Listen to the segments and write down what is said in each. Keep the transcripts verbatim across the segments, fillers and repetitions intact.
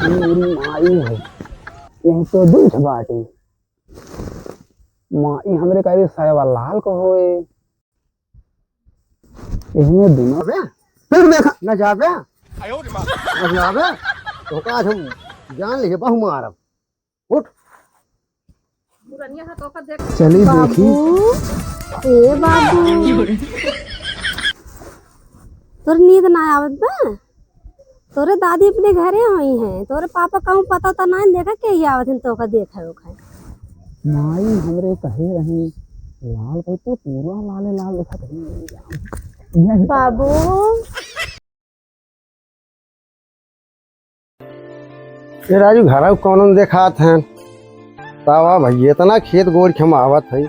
मेरी माई है, यही तो दूध बाटे। माई हमरे कहे सायवा लाल को होए, इसमें दोनों। अबे, फिर देखा। न जाबे। न जाबे। तो का आज हम जान लिए, बहु मारब। उठ। चली देखी। बाबू, ए बाबू, तोर नींद ना आवत बा? तोरे दादी अपने घरे आई हैं, तोरे पापा कहूँ पता तो ना, देखा के ही आवत हैं, तोका देखा ओखा। माई हमरे कहे रही, लाल को तो पूरा लाले लाल देखत है। बाबू। ए राजू, घरवा कौन देखात हैं? तावा भैया, इतना खेत गोड़ के हम आवत है।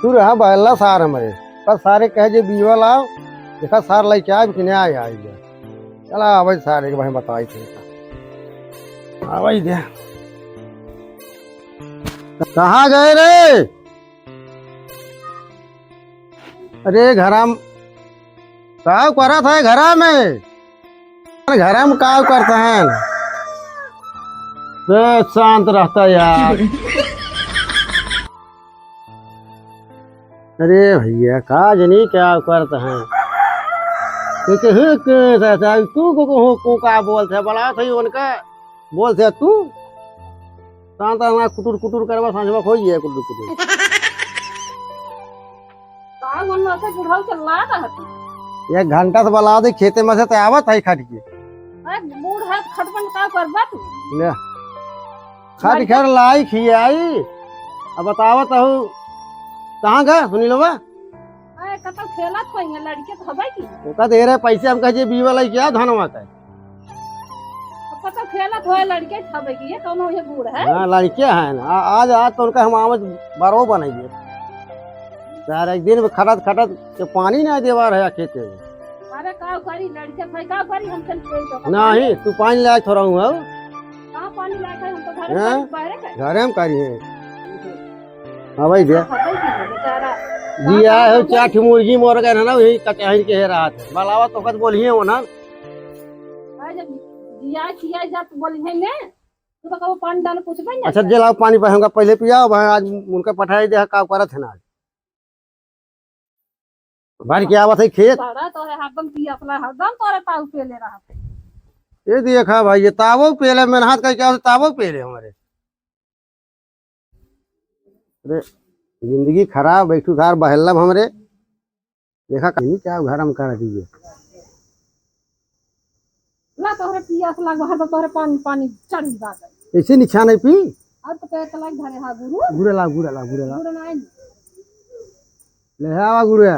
तू रहा बहला सार हमरे, बस सारे कहे जे बीवा लाओ, देखा सार लइके आए कि नहीं आए, आए जा। चला आवे सारे के भाई बताई थे। आवे दे। कहाँ गए रे? अरे घरम का करत है घरा में? अरे घरा में का करत हैं? ए, शांत रहता यार। अरे भैया, का जनी का करत हैं? तू के, के, के, तू को, को, को का बोलत है? बड़ा सही उनका बोलत है तू। शांत रहना, कुटुर कुटुर करवा, सांझवा खोई है कुटुर कुटुर। का मन में से बुढ़ऊ चिल्ला रहा था? एक घंटा से बला दे, खेते में से ते आवत है खट के। अरे बूढ़ है, खटपन का करबा तू? ले। खट घर लाई खियाई। अब बतावत हूँ, कहाँ गए सुनी लो बा? अरे कतौ खेलत होइहैं, लड़के तो हबै की। ओका दे रहे पैसे, हम कहे बीवा लाई क्या धनवा का? अब कतौ खेलत होए लड़के तो हबै की, ये कौनो ये बूढ़ है? हाँ, लड़के हैं ना। आ-, आज, आज तो उनका हम आवाज बरो बनाइए। यार, एक दिन में खटत, खटत के पानी ना देवा रहे खेते में। अरे, का करी, लड़के भाई, का करी, हम चल के तो नहीं, तू पानी लायक थोड़ा हूँ, हाँ? कहाँ पानी लायक है, हम तो घर हैं? में बाहर है। घरे में करी है। हाँ भाई, दे। हाँ, भाई, बेचारा। जी आए हो, चार ठो मुर्गी मर गए ना, वही कचहरी के है रात। बलावा तो कत बोलिए हो ना। भाई, जब जिया, किया जा तो बोलिए ने। तू तो कबो पानी डाल पूछबे ना। अच्छा, जे लाओ पानी पाए, हमका पहले पियाओ, भाई, आज उनका पठाई दे, का करत है ना आज। भर के आवत है खेत। बड़ा तोरे हरदम पियसला, हरदम तोरे ताऊ पेले रहत है। ये देखा भाई, ये तावो पेले, मेहनत करके आवत तावो पेले हमारे। अरे, जिंदगी खराब, बैठू धार बहल्लम हमरे। देखा कहीं क्या घर हम कर दीजिए। ला तोहरे पियास लागो है तो तोहरे पानी, पानी चढ़ी बात है। ऐसे निछा नहीं पी। अब तो पैर तलाक धरे हा गुरु। गुरे ला, गुरे ला, गुरे ला। गुरु नाइन। ले आवा गुरे।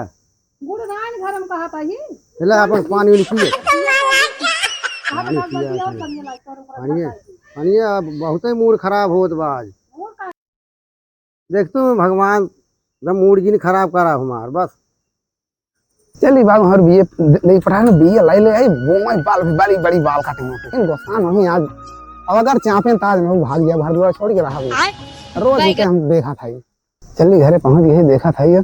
गुरु नाइन घर में कहा था ही। ले अपन पानी उनी पी। कहा था पानी बात पिया बतिया और है। करने लायक करो, करो, पानी है। बताइए। पानी है, अब बहुते मूड खराब होत बा आज। और का देख तू भगवान, एकदम मूड जिन खराब करा हमार, बस। चली बाबू, हर बीए ले पठा ना, बीए लाई ले आई, वो मैं बाल, बड़ी, बड़ी बाल काटे मोटे। लेकिन गोसाईं वहीं आज, अब अगर चापे ताज में वो भाग गया, भर दुआर छोड़ के रहा वो। आय। रोज बैगन। इनके हम देखा था ये। चली घरे पहुंच गए, देखा था ये।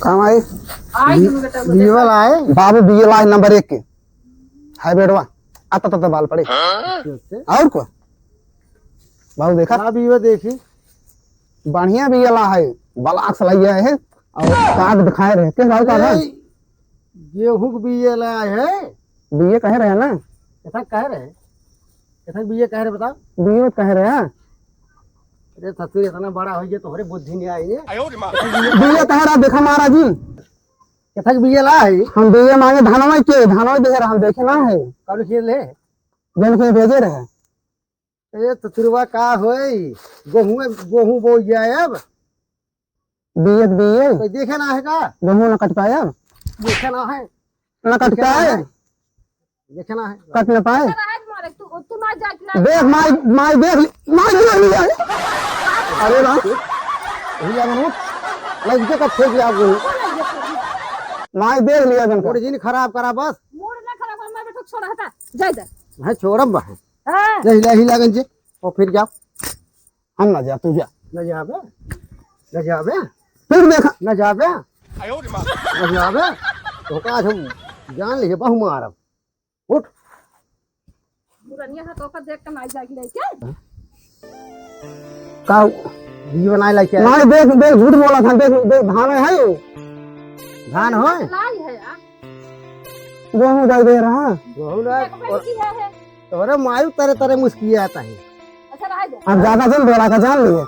काम आए? आई बी-, गुरु बेटा, गुरु बीए बेटा। वाला आए? बाबू बीए वाला आए नंबर एक के। हाइब्रिड वा। आता, आता, आता बाल पड़े। हाँ? और को? बाबू देखा? हाँ, बीए देखी। बढ़िया बीए ला है। ब्लॉक से लग गया है। और कार्ड दिखाए रहे। किस भाई का है? ए, गेहूं के बीए ला है। बीए कहे रहे ना? कैसा कहे रहे? कैसा बीए कहे रहे बताओ? बीए कहे रहे हैं। अरे ससुर, इतना बड़ा हो गया, तोहरे बुद्धि नहीं आई है। बीए कहे रहा, देखा महाराज जी। कैसा बीए ला है? हम बीए मांगे धनवा के, धनवा दे रहा, हम देखे ना है। कौन खेल है? जन के भेजे रहे। ए, तो तुरवा का होई? गोहूं, गोहूं बोई जाए अब। बीए, बीए। कोई देखे ना है का? गोहूं ना कट पाए अब। देखे ना है। ना कट पाए। देखे ना है। कट ना पाए। तू, तू ना जा कि ना। देख माई, माई देख ली, माई देख लिया। अरे राम। भैया मनोज, लड़के का फेंक लिया आपको। माई देख लिया जन का। थोड़ी दिन खराब करा बस। मूड ना खराब कर, मैं बेटा छोड़ा हटा। जा इधर। मैं छोड़ब बा। हाँ। ले हिला, हिला गंजे, और फिर जाओ। हम ना जा, तू जा। ना जाबे? ना जाबे? फिर देखा। ना जाबे। ना जाबे। तो का आज हम जान लिए, बहु मारब। उठ। पुरनिया है तो ओकर देख के नाई जाएगी लेके। का? बीज बनाए लेके आए। नहीं, देख, देख, झूठ बोला था, देख, देख, धान है वो। धान होय? लाई है यार। गेहूं उधार दे रहा। गेहूं ना, एक और बैठी है, है। तोरे मायू तरे तरे मुस्किया आता है। अच्छा, रह दे। अब ज्यादा दिन बोला था, जान लिए।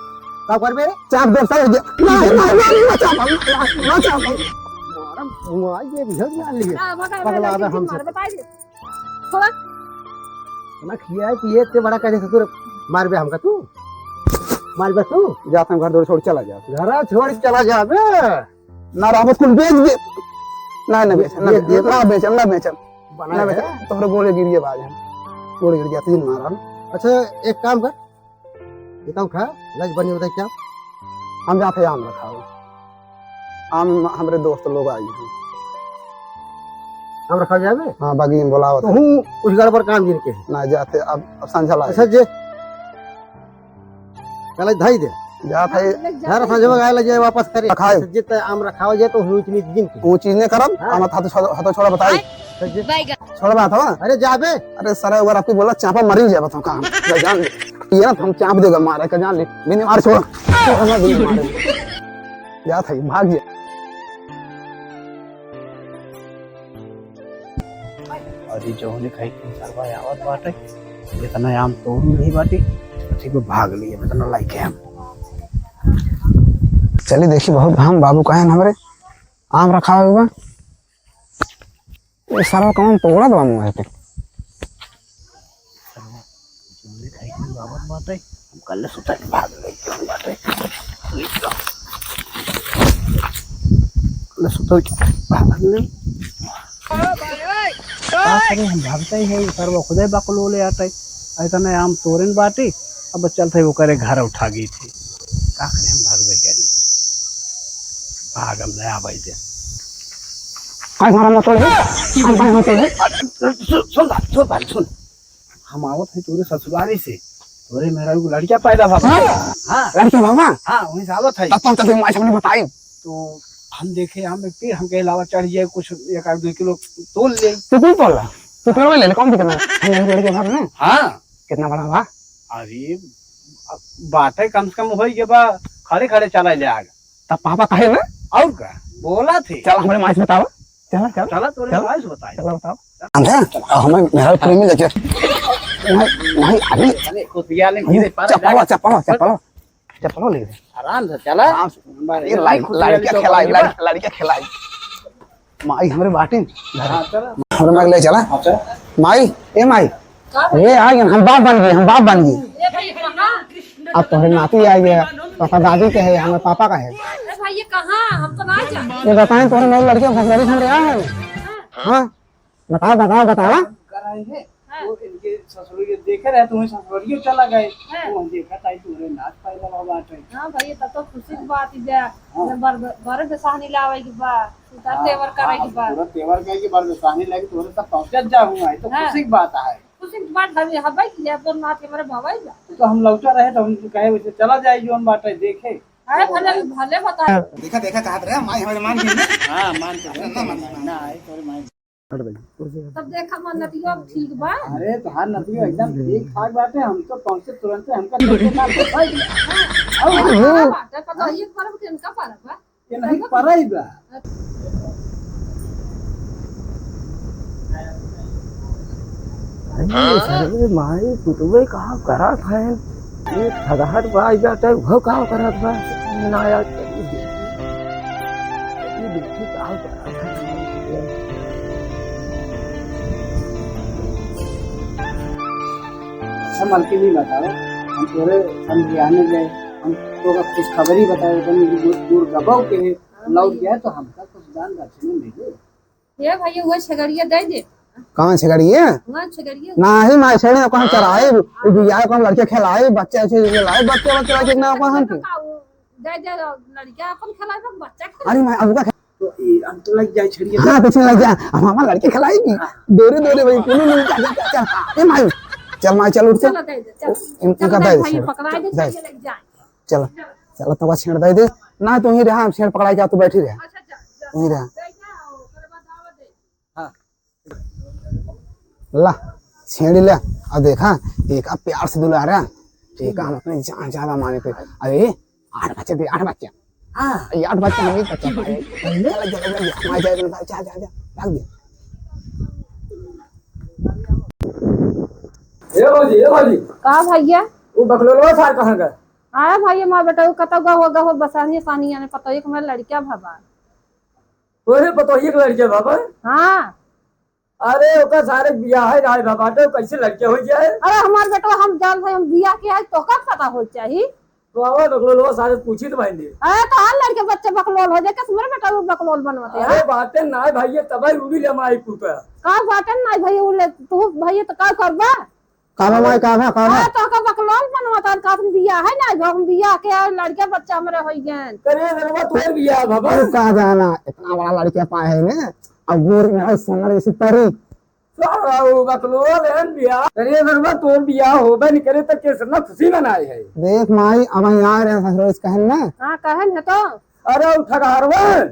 का करबे रे? चाप दे, सर। नहीं, नहीं, नहीं, नहीं, ना चाप, ना, ना चाप। मारम, मार ये भी जान लिए। हाँ, मगर पगला मैं दे लड़की हमसे। मार, बताई दे। थोड़ा। ना खियाए पिए ते बड़ा करे ससुर, मारबे हमका तू? मारबे तू? जात हम घर छोड़ चला जा। घर छोड़ चला जाबे। ना रहबत कुल बेच दे। ना, ना बेच, ना बेच दे। ना बेच, ना बेच। बना ना है। बेच, तोहरे गोड़े गिर गए बाज हम। गोड़े गिर गया, तीन मारा। अच्छा, एक काम कर, इतना उठा, लग बनी उधर क्या? हम जाते हैं आम रखाओ। आम हमरे दोस्त लोग आई हैं। आम रखाओ जाबे? हाँ, बागी में बोलावत तो है। हूँ कुछ गड़बड़ काम जिनके है। ना जाते, अब, अब संझा ला अच्छा, जे चला धाई दे। जात है। घर संजोग आए लग जाए वापस करे। खाए। जित आम रखाओ जाए तो ऊंच नीच गिन के। वो चीज नहीं करब, हाँ। हम हाथ छोड़, हाथ छोड़ा बताई। तो जे छोड़ बात हो। अरे जाबे। अरे सर, अगर आपकी बोला चापा मरी जाबे तो काम। मैं जान ले। ये ना हम चाप देगा मारे का जान ले। बिन मार छोड़। छोड़ ना बिन मारे। जात है, भाग जा। अरे जौने खाई के सरवा आवत बाटे, इतना आम तोड़ नहीं बाटी, ठीक बा, भाग लिए, इतना लाइक है हम। चली देखी, बहुत हम बाबू कहे न हमरे आम रखा हुआ। ये सरवा कौन तोड़त बा मुँह पे? जौने खाई के आवत बाटे, हम कल सुता के भाग गई, जौन बाटे। कल सुता के भाग गई। का करे, हम भागते ही है, सरवा खुदे बकलो ले आटे। ऐसा नहीं, हम तोरेन बाटी, अब चलते वो करे घर उठा गई थी। का करे, हम भागबे करी। भाग, हम नहीं आवे दे। काहे हमारा मत तोड़े? हम काहे मत तोड़े? सुन, सुन, सुन, सुन। हम आवत है तोरे ससुरारी से, तोरे मेहरारू को लड़किया पैदा भवा। हाँ? हाँ। लड़किया भवा? हाँ, वहीं से आवत है। तब तो हम चलते माई सामने बताई। तो हम देखे, हम एक तीर, हम कहे लावा चढ़ जाए, कुछ एक आध दो किलो तोल ले। तू कौन तोल रहा? तू तोड़ ले, कौन दिक्कत है? हम यहीं लड़किया भवा ना। हाँ। कितना बड़ा हुआ? अरे, अब बाटे कम से कम होई के बा, खड़े खड़े चला ले आग। तब पापा कहे ना? और का? बोला थे। चल, हमरे माई से बतावा। चला, चल। चला, तोरे चल। माई से बताई। चला, बताओ। अंधा? अब हमें मेरा प्रेमी लेके। नहीं, नहीं, अभी। अरे, खुशियाँ ले, अभी धीरे पर चप्पल, जा। चप्पल, चप्पल। चप्पल ले। आराम से चला। आराम से। ये लाइक, खुशियाँ लड़कियाँ ले, खेलाई, चप्पल ले। लड़-, लड़कियाँ खेलाई। माई हमरे बाटिन। हाँ, चला। हमरे माई ले चला। अच्छा। माई, ए माई। का भाई? ये आ गए, हम बाप बन गए, हम बाप बन गए। ए भाई, कहाँ? अब तोहरे नाती आ गया, पापा दादी के है, हमारे पापा का है। अरे भाई, ये कहाँ? हम तो ना जाने। ये बताएं, तोहरे मेरे लड़के को फंसवारी हम रहा है। हाँ। हाँ, बताओ, बताओ, बताओ। कराए हैं। हाँ। वो इनके ससुर के देखे रहे, तुम्हें ससुराल चला गए। हाँ। वो देखा ताई तुम्हारे नाच पाए लगा बात है। हाँ भाई, तब तो खुशी की बात ही जा। हाँ। बर-, बर-, बरे बेसाहनी लावे की बा, सुधा हाँ, तेवर करे हाँ, की बा। पूरा तेवर करे की बार बेसाहनी लागे, तुम्हारे सब पहुँचत जा हुआ है, तो हाँ। खुशी की बात है। खुशी की बात हवे, हवे कि अपन नाथ के हमारे भवाई बा। तो हम लौटा रहे, तो हम कहे, "वैसे चला जाए, जोन बाटे देखे।" अरे, भले, भले बता। देखा, देखा, कहा रहे, माई हमारे मान गई ना। हाँ, मान तो गई। ना, ना, ना, ना, आई तोरे माई। हट भाई। तब देखा, मन नतियो अब ठीक बा। अरे, तोहार नतियो एकदम ठीक ठाक बाटे, हम तो पहुँचे तुरंते, हमका देखे ना, देखा ही ना। और हाँ, बाटे, पता ही एक बार के इनका पारा बा। ये नहीं परा ही बा। अरे, सरवे माई पुतवे का करत हैं? ये फगहर बा, ई जाते वो का करत बा? ना यार, ये देखी, ये देखी का करत हैं? अच्छा, मलकिनी बताओ, हम तोरे समझियाने गए, हम तोका खुशखबरी बताए, एकदम दूर, दूर गबौ के लौट गया तो हमका कुछ दान दक्षिणा मिले। ये भैया, वो छगड़िया दे दे। कहाँ छगड़िया? वहाँ छगड़िया। नाही, माई छेड़े को हम हाँ। चराए, वो बियाह को हम लड़के खिलाए, बच्चे अच्छे खिलाए, बच्चे बच्चे लड़के ना को हम के। दे दे, लड़का अपन खिलाए, बच्चा खिलाए। अरे माई, अब का तो ये, हम तो लग जाए छड़िया। हाँ, पीछे लग जा, हम हमारे लड़के खिलाएगी। हाँ। दौड़े, दौड़े भाई, कोनो नहीं, चल, चल, चल। ए माई, चल माई, चल उठ, चल। चलो, दे दे, चल। इन-, चलो, इनका दे दे, दे, भाई, छेड़। पकड़ा दे, दे। चल, ले जाए। चल, चल, तो छेड़ दे दे। ना, तू ही रहा, हम छेड़ पकड़ाई के, तू बैठी रहा। अच्छा, जा, जा। तू ही रहा। हाँ। ला, छेड़ ले, अब देखा, एक आप प्यार से दुलारा, ठीक है, हम अपने जान ज्यादा माने थे। अरे, आठ बच्चे थे, आठ बच्चे। हाँ। ये आठ बच्चे, हम एक बच्चा पाए। चला, चला, चला, हमारे जाए, जा, जा, जा, भाग दे। ए भौजी, ए भौजी। का भैया? वो बकलोलवा सार कहाँ गए? आया भैया, मार बेटा, वो कतौ गहो, गहो, बसानी, सानी, आने पता, एक हमारे लड़किया भवा। तोरे पतोहिए के लड़के बाबा? हाँ। अरे, ओकर सारे बियाह है, राय बाबा, तो कैसे लड़के हो जाए? अरे, हमार बेटवा, हम जान है, हम बियाह के आज तोहका पता हो चाही। तो आवा, बकलोल हो, सारे पूछी तो भाई ने। अरे, तो हर लड़के बच्चे बकलोल हो जाए, कस मेरे बेटा वो बकलोल बनवते हैं? अरे, बातें ना है भाई, ये तबाही उड़ी ले माई पूता। का बातें ना है भाई, वो ले, तू भाई, तो का करबा? का बा माई, का बा, का बा? हाँ, तो का बकलोल बनवता, का तुम बियाह है ना, हम बियाह के लड़के बच्चा हमरे होई गए। करे रवा तोर बियाह बाबा। अरे का जाना, इतना बड़ा लड़के पाए है ना, अब गोर में है सोना जैसी परी। सारा वो बकलोल है बियाह। करे रवा तोर बियाह होबे नहीं करे तो कितना खुशी मनाए है। देख माई, अब यहाँ आ रहे हैं ससुर से कहन ना। हाँ, कहन है तो। अरे, उ ठगहारवा।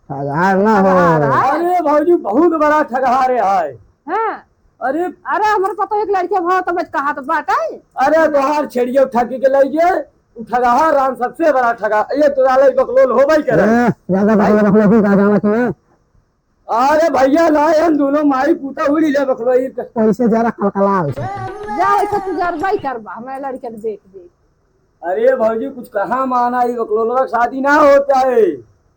ठगहार ना हो। ठगहार है। अरे भौजी, बहुत बड़ा ठगहार है। हाँ। अरे। अरे, हमरे पतोह एक लड़के भाव तो बच कहा तो बाटे। अरे, तोहार छेड़ियो ठगी के लई गए, उ ठगहार राम सबसे बड़ा ठगा। ये तो लाले बकलोल हो भाई करे। ए, ज्यादा बकलोल, बकलोल का जाना चाहिए। अरे भैया, ना, हम दोनों माई पूता उड़ी ले बकलोल। कैसे जरा कलकला हो। जा, ऐसे तू जरबा ही करबा, हमारे लड़के के देख देख। अरे भौजी, कुछ कहाँ माना, ई बकलोलवा के शादी ना होता है।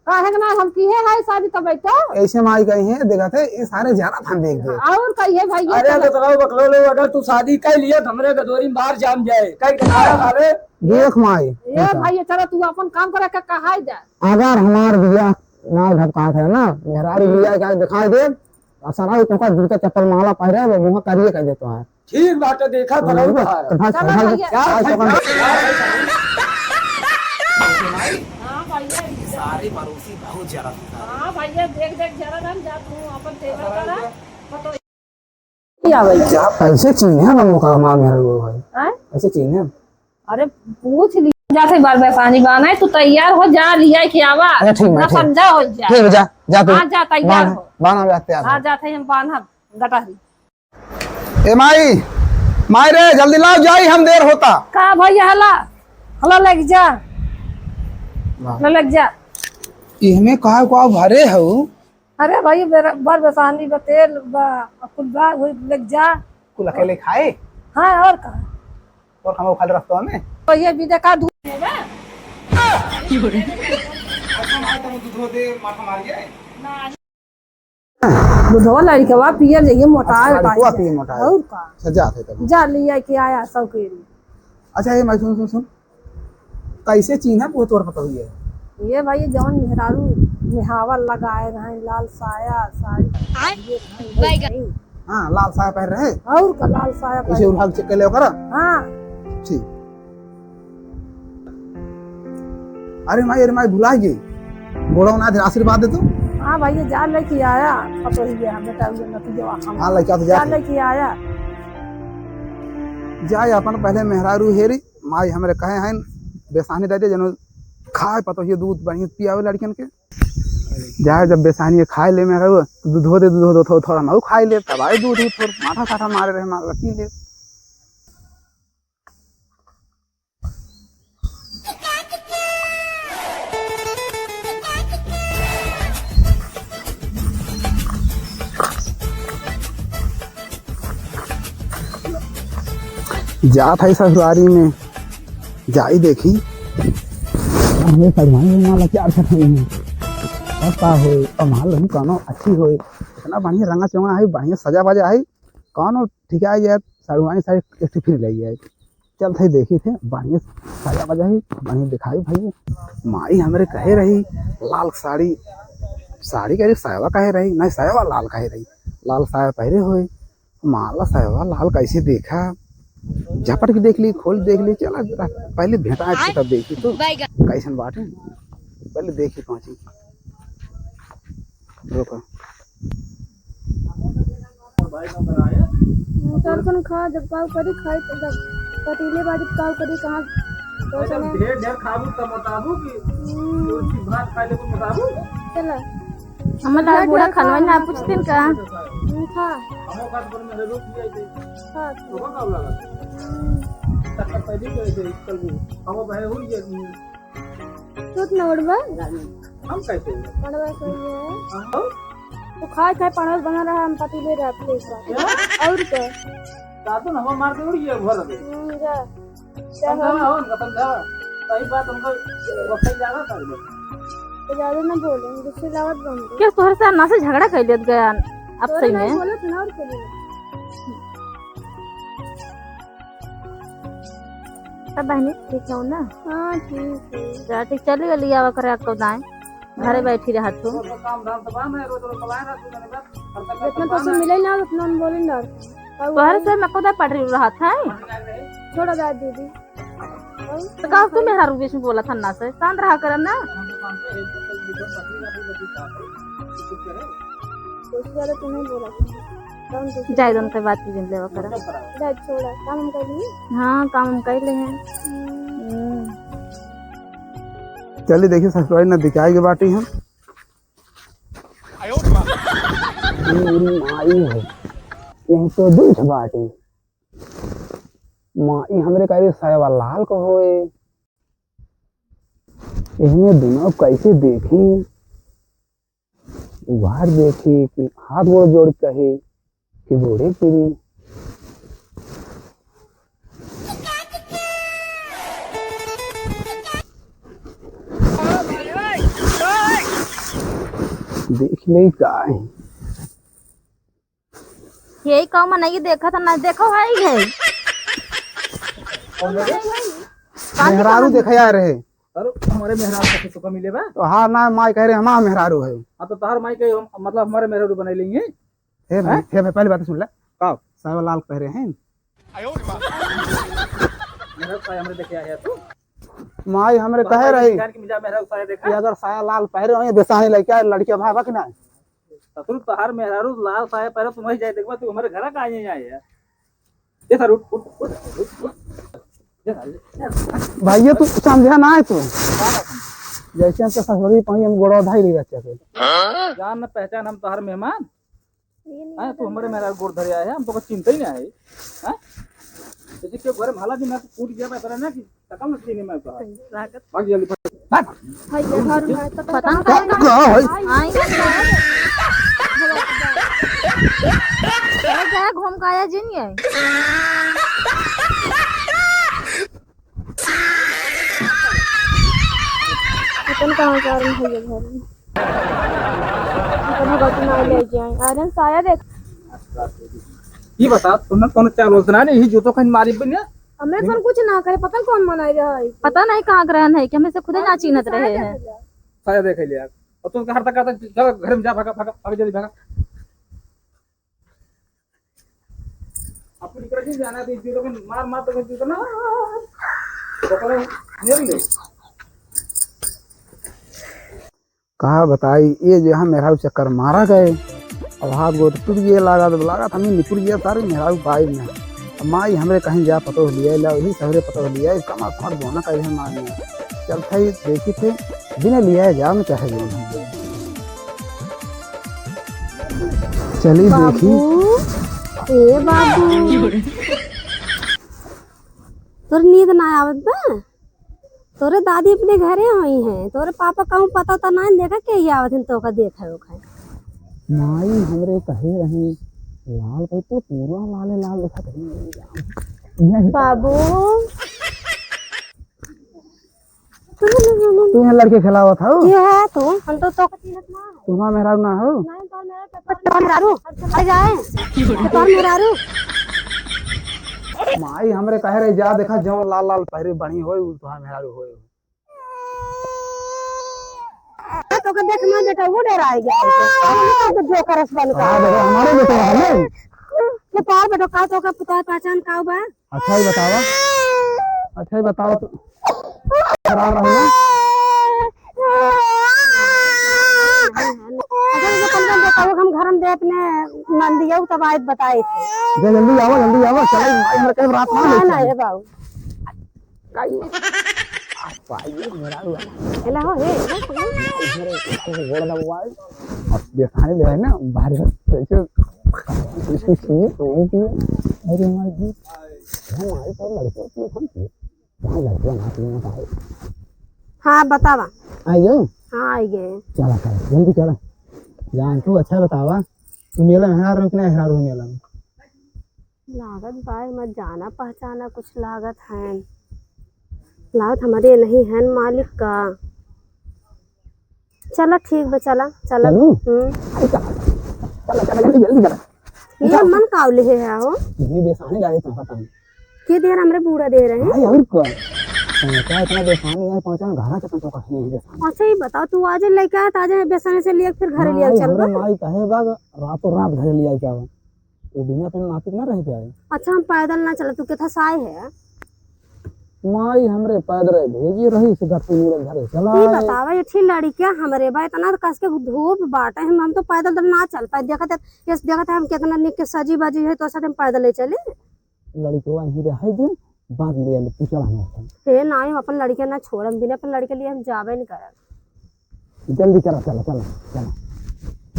काहे के ना, हम किहे है शादी तब तो। ऐसे माई कही है, देखा थे, ये सारे जाना था देख दे। और कही है भाई, ये अरे चलो। तो चलो बकलोलो, अगर तू शादी कर लिया तो हमरे गदोरी में बाहर जाम जाए। कहीं के सारे देख माई, ये ऐसा। भाई, ये चलो तू अपन काम करे का कहा है जा। अगर हमार बियाह ना ढपकात है ना, मेहरारू बियाह का दिखाई दे, और सारा तुमका जूता चप्पल माला पहरे, वो मुँह करिए कर देता है। ठीक बात है, देखा तो रहू बहार। तो भाग, चलो भाग, भैया। क्या भाग, भाग। हाँ भैया। सारे पड़ोसी बहुत जरा थे। हाँ भैया, देख, देख, जरा ना जा, तू अपन सेवा करा। पतो क्या भाई? कैसे चीन्हे हम लोग का माँ मेहरारू भाई? हैं? कैसे चीन्हे? अरे, पूछ ली। जाते बार बेसानी बाना है, तू तैयार हो, जा, लिया के आवा। अच्छा, ठीक बा, ना ठीक। समझा हो जा। ठीक बा, जा, जा तू। हाँ, जा, तैयार बाना, हो। बाना, जा, तैयार हाँ, हो। जाते हम बाना गटहरी। ए माई, माई रे, जल्दी लाओ, जाई हम, देर होता। का भैया, हला, हला लेके जा। वाह। हला लेके जा। इहमे का, का भरे हऊ? अरे भाई, मेरा बर बेसानी बा, तेल बा, कुल बा, वही लेके जा। कुल अकेले खाए? हाँ, और का? और हम खा ले रस्तवा में। तो ये भी देखा धूप में बा। अच्छा, मार तब दूधवा दे, माथा मार गया है। दूधवा लड़कवा पियर जाइए, मोटा अच्छा, है लड़कवा पाई पिए मोटा है। और का? अच्छा, जात है तब। जा लिया के आया सब के। अच्छा, ये मैं सुन, सुन, सुन। कैसे चीन्हब वो तोर पतोहिए? ये भाई, जौन मेहरारू नेहावल लगाए रहे, लाल साया, साड़ी। आय, ये भाई, बैगन। हाँ, लाल साया पहन रहे। और का लाल साया वैसे पहन। उल्हा के check कर ले ओकरा। हाँ। ठीक। अरे माई, अरे माई, भुला गई। गोड़वा ना दे, आशीर्वाद दे तू। हाँ भाई, ये जा लेके आया। पतोहिए, बेटा, ये नती जवा हम। हाँ, लइका तो जा जा। लेके आया। जाए अपन पहले मेहरारू हेरी। माई हमरे कहे हैं, बेसानी दे दे, जनो खाए पतोहिए दूध बढ़िया पियावे लड़कन के। जाए जब बेसानी खाए ले मेहरारू, तो दूधो दे, दूधो दे, थो-, थोड़ा मऊ खाए ले, तब आए दूध, दूध थोड़ा माथा साथा मारे रहे, मार पी ले। जात है ससुरारी में, जाई देखी। हमें सजवाई में ना लचार कर रही हैं। अब का होई, कमाल रही, कौनो अच्छी होई। इतना बढ़िया रंगा चोंगा है, बढ़िया सजा बजा है, कौनो ठिकाई जाए, सजवाई साड़ी एक ठे फिर ले जाए। चल थे देखी थे, बढ़िया सजा बजा है, बढ़िया दिखाई भाई। माई हमरे कहे रही, लाल साड़ी, साड़ी कहे रही, सायवा कहे रही, नहीं सायवा लाल कहे रही, लाल साया पहरे होए। माला सायवा लाल कैसे देखा, झपट के देख ली, खोल देख ली, चला जरा पहले भेंटा है तब देखी तो बैगन। कैसन बाटे, पहले देखी पहुंची। रुको। दर्शन खा, जब काव करी खाई, तो जब कटीले बाजी काव करी, कहाँ तो अरे, जब सुना। ढेर, ढेर खाबू, तब मोटाबू कि हम्म। दो चीज भात खाए लेबू, मोटाबू? चला। हमार ढेर, बूढ़ा ढेर खनवा खा, ना हाँ, पूछतिन का? हम्म, खा। हमो का तो में रुक जाए थे। खा। तो का काम लगा? हम्म। तक पहले गए थे, कल वो। हम बहे हुई है। तू तो ना उड़बा? हम कैसे उड़बा? पड़वा सही है। हाँ, और? तू खाए खाए पड़वा बना रहा, हम पतीले रहे अपने एक बार। क्या? और क्या? दादू ना हवा मार के उड़ गया घर में। हम्म, जा। समझा ना हो, समझा। सही बात हमको वक्त ही जाना था। तो ज्यादा ना बोले, गुस्से लागत बन गए। क्या तोहरे से ना से झगड़ा कर लेत गया अब तोरे सही ना में? बोले थे ना और के लिए। तब बहनी ठीक हो ना? हाँ, ठीक है। जा, ठीक, चली गली आवा करे आपको दाएं, घरे हाँ। बैठी रहत हो। तो काम धाम तो बा, मैं रोज रोज कमाए रहत हूँ, मैंने कहा, अब तक जितना काम पैसा है। मिले ना, उतना हम बोले ना। और तोहरे वो से मैं खुदा पढ़ रही रहत है। छोड़ा जाए दीदी। और तो का तू मेहरारू बीच में बोला था ना से, शांत रहा कर ना। हम तो काम पे है, तो कोई भी बस अपनी बात ही बता रहे हैं। कुछ कहे? कुछ ज्यादा तू नहीं बोला था। कौन कुछ जाए दो, उनके बात की जिन लेवा करा। मतलब खराब। जा छोड़ा, काम हम कर लिए। हाँ, काम हम कर ले हैं। हम्म। हम्म। चलिए देखिए ससुराल नजदीक आए के बाटी हम। ये मेरी माई है, यही तो दूध बाटी। माई हमरे कह रही साया लाल को होए। इहमें दुनो कैसे देखी, उघार देखी कि हाथ गोड़ जोड़ के कही कि बूढ़े गिरी। देख ले का है। यही कहूँ मनई देखत है ना, देखो है ही है। कौन है रे? मेहरारू देखे आ रहे। अरे, हमारे मेहरारू का सुख मिले बा? तो हाँ ना, माई कह रहे हमारा मेहरारू है। हाँ, तो तोहार माई कहे हम, मतलब हमारे मेहरारू बनाई लेंगे। हे भाई, हैं? हे भाई, पहली बात सुन ले। का? साया लाल पहरे हैं। मेहरारू साया हमरे देखे आया तू? माई हमरे कहे रही। जान के मिजा मेहरारू साया देखा? कि अगर साया लाल पहरे हो, ये बेसाही लड़किया, लड़किया भाई बा कि ना? ससुर, तोहार मेहरारू लाल साया पहरे, तुम वही जाए देखबा, तू हमारे घर का आए आए है। ये सर, उठ, उठ, उठ, उठ, उठ। ये सर, ये सर। भाई, ये तू समझा ना है तू। जैसे हमके ससुरी पानी हम गोड़ा धाई ले जाते थे। जान न पहचान हम तोहार मेहमान। हैं, तू हमारे मेहरारू गोड़ धरे आए हैं, हम तो चिंता ही ना है। हैं? जैसे कि घर में हाला दिन ना टूट गया, मैं ना कि तकल न सीने में तो है। भाग जल्दी, भाग। भाग। हाय, ये घर में तो पता नहीं का है। आएंगे। चलो, जा, घूम के आया जी, नहीं आए। पता नहीं कहाँ जा रहे हैं ये घर में। तो भगवती माँ ले जाए। अरे साया देख। ये बता, तुमने कौन चाल होत ना, नहीं, ये जो तो कहीं मारी बनिया। हमें कौन कुछ ना करे, पता नहीं कौन मनाई रहा है। पता नहीं कहाँ के रहन है कि हमें से खुदे ना चिन्हत रहे हैं। साया देख लिया। और तुम हर तक आता, चल घर में जा, भागा, भागा, भागा, जल्दी भागा। अपनी तरह से जाना थी, जो तो मार, मार तो जो तो ना। पकड़े, मेरे ले। का बताई, ये जो हम मेहरारू चक्कर मारा गए, अब हाथ गोड़ टूट गए, लागत, लागत हमें निपुर गया सारे मेहरारू पाई में। अब माई हमरे कहीं जा पतो लिया, ला वही सवेरे पतो लिया, इसका मार फाड़ बोना कहे हम मार में। चल था ये देखी थे, बिना लिया जा में चाहे जो हम। चली देखी। बाबू, ए बाबू, तोर नींद ना आवत बा? तोरे दादी अपने घरे होई हैं, तोरे पापा कहूँ पता तो ना देखा के ही आवत हैं, तोका देखे ओखे। माई हमरे कहे रही, लाल भाई तो पूरा लाले लाल दिखत रही। बाबू। तू यहाँ लड़के खेलावत हो? ये है तू, हम तो तोका चिन्हत ना है। तुम्हारा मेहरारू ना हो? नहीं, तोर मेहरारू, तोर मेहरारू। आ जाए। तोर मेहरारू। माई हमरे कहे रही, जा देखा, जौन लाल लाल पहरे बनी होए, उ तुम्हारा मेहरारू होए। तोका देख ना बेटा, वो डरा गया। अब हम तो जो करस बन कर। हाँ बेटा, हमारे बेटा है ना। ये तोर बेटा का, तोका पुता पहचान का बा? अच्छा ही बतावा, अच्छा ही बतावा तो। करार रहो ना। अच्छा, ये पंद्रह बताओ, हम घर में दे अपने नंदिया तब आए बताए थे। जा जल्दी आवा, जल्दी आवा, चले, भाई, हमरा कहीं रात ना ना, लेके ना, आए। ये बाबू। काई में। भाई, ये मेरा हुआ। हेला हो, हे, हे, पकड़। अरे, गोड़ दबवाए। अब देखाने ले है ना, बाहर से कैसे, कैसे सुनिए, तो वो की, अरे माई जी, हम आए तो लड़के की हम की। हाँ, बतावा। आई गयो? हाँ, आई गए। चला, चला, जल्दी चला। जान तू अच्छा बतावा, तू मेला में हरा रहो कि नहीं हरा रहो मेला में? लागत बा, एमा जाना पहचाना कुछ लागत है। लागत हमरे नहीं है मालिक का। चला ठीक बा, चला, चला। चलू? हम्म। अरे चला, चला, चला, जल्दी, जल्दी चला। ये चला। मन काव लिहे है हो? ये बेसानी लागे तो पता नहीं। के दे रहा हमरे बूढ़ा दे रहे हैं? भाई और का? क्या इतना बेसानी है, पाँच आना घरा के पंचों का नहीं है बेसानी। अच्छा ये बताओ, तू आज लेके आया था, आज बेसानी से लिया फिर घर लिया भाई, चल हमरे रहा? माई कहे बा रातों रात घर लिया जाओ। वो बिना अपने नाती के ना रह जाए। अच्छा, हम पैदल ना चला, तू कितना साय है? माई हमरे पैदल भेजी रही से गठरी मुड़े घरे चला ये आए। बतावा, ये ठी लड़किया हमरे बा, इतना कस के धूप बाटे, हम, हम तो पैदल तो ना चल पाए। देखत है, ये देखत है, हम कितना निक के सजी बाजी है, तो साथ हम पैदल ले चले। लड़किया ही रहे दिन, बाद ले ले, तू चला ना। हे नाई, हम अपन लड़किया ना छोड़म, बिना अपन लड़के लिए हम जाबे नहीं करब। जल्दी चला, चला, चला, चला।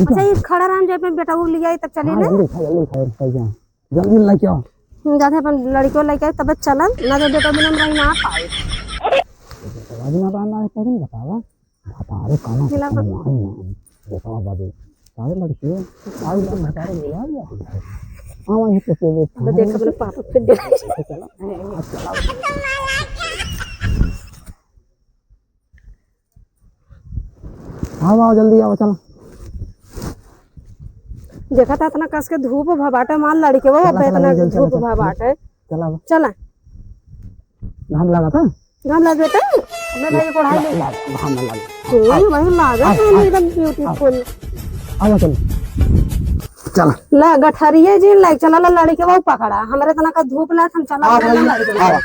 अच्छा, ये खड़ा रहन, जब मैं बेटा को लिया, तब चले हाँ, ना? जल्दी उठा, जल्दी उठा, उठा, जा। जल्दी लेके आओ। हम जाते अपन लड़कियों लेके आए, तब चलन, ना तो बेटा बिना हम रह ना पाए। राजी ना पाना है, कौन बतावा? बताओ, कौन हिला बा- बताओ, बताओ, बाबू। सारे लड़कियों, सारे लोग बताओ, बोला दिया। हाँ, वहीं पे, पे, पे, अब देख, अपने पापा फिर डराई। चला, चला। आवा, आवा, जल्दी आवा, चला। देखा था इतना कस के धूप भा बाटे, मार लड़के वो, चला, अब चला, इतना जल्दी, चला, धूप चला, भा चला। बाटे। चला, आवा। चला। घाम लगा था? घाम लगे था? अपने भाई को उठाई ले। ला, ला, घाम ना लगे। हम्म, वही लागत है, एकदम beautiful। आवा, चल। चला। ला, गठरिया जी, ला, चला, ला, लड़के वो पकड़ा। हमरे तना का धूप लात, हम चला, आ, ला, भाई, ला, आ, लड़के। आ,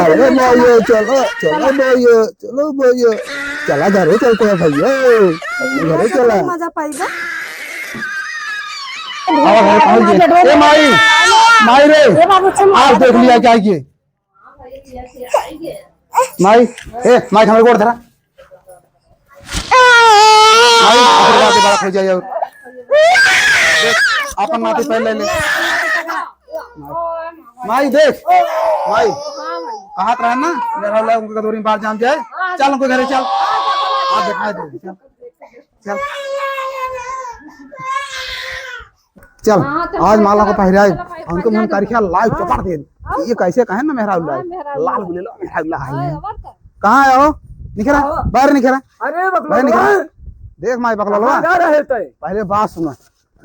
अरे, भाई, चलो, चलो, भाई, चलो, भाई। चला, घरे चलते हैं, भैया। घरे चला। मजा पाइबा। आओ, आओ, आओ, ये। ए, माई, माई रे। ए, बाबू, चल, आज देख लिया क्या ये? माई, ए, माई, हमरे गोड़ धरा। माई, आशीर्वाद के बड़ा हो जाए और देख, अपन नाती पहले ले। माई, देख, माई, कहा रहा ना, मेरा वाला उनके कदोरी में बाहर जान जाए। चल, उनके घरे चल। आप दिखाई दे, चल, चल। चल, हाँ, चल, आज चल, माला को चल, पहिराए, चल, चल, हमको पहिरा मन दे। करिखा लाल हाँ। चपाट दे। हाँ। ये कैसे कहे ना मेहरारू हाँ, लाल? मेहरारू लाल लाल। बोले लो, मेहरारू लाल हाँ, है। और का? कहाँ है हो? निकरा, हाँ। बाहर निकरा। अरे, बकलोलवा। बाहर निकरा। देख माई बकलोलवा। कहाँ जा रहे थे? पहले बात सुनो।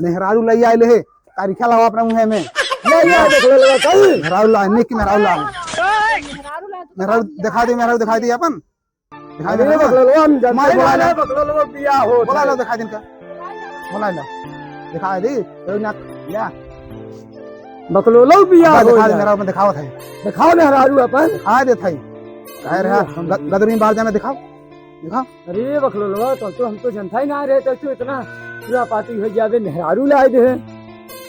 मेहरारू लई आए ले, करिखा लावा अपना मुँह में। ले, ले, बकलोलवा, चल। मेहरारू ला, निक मेहरारू ला। मेहरारू ला, तो मेहरारू दिखा दे, मेहरारू दिखा दे अपन। दिखाई दे अरे ना। बकलोलवा, हम जानते माई बोला नहीं, लो। बकलोलवा बियाह होत बोला है। लो, दिखाई दे इनका। बोला लो। दिखाई दे, तो ना, या। बकलोलवा बियाह अब होत दिखा दे, है। मेहरारू अपन दिखावत है। दिखाओ मेहरारू अपन। दिखाई देत है। कह रहा, हम ग-, गदरी में बाहर जाना दिखाओ। दिखाओ। अरे बकलोलवा, तो, तो हम तो जनता ही ना रहे, तो तू इतना खुरापाती हो जाबे, मेहरारू लाए दे।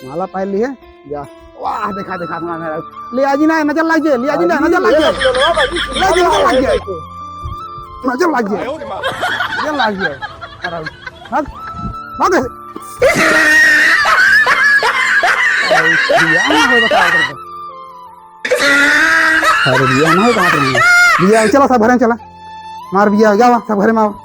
माला पहन ली है। जा। वाह, देखा, देखा, देखा, देखा। ले आजी ना, नजर लाग जाए, ले आजी ना, अरे, नजर लाग ये जाए। बकलोलवा, भाई, ले आजी, नजर लाग जाए। नजर लाग जाए। नजर लाग जाए। अरे, भाग, भाग। अरे, बियाह ना हो, बता, बता, बता। अरे, बियाह ना हो, कहाँ पर है? बियाह, चला, सब घरे में चला। मार बियाह, जावा, सब घरे में आओ।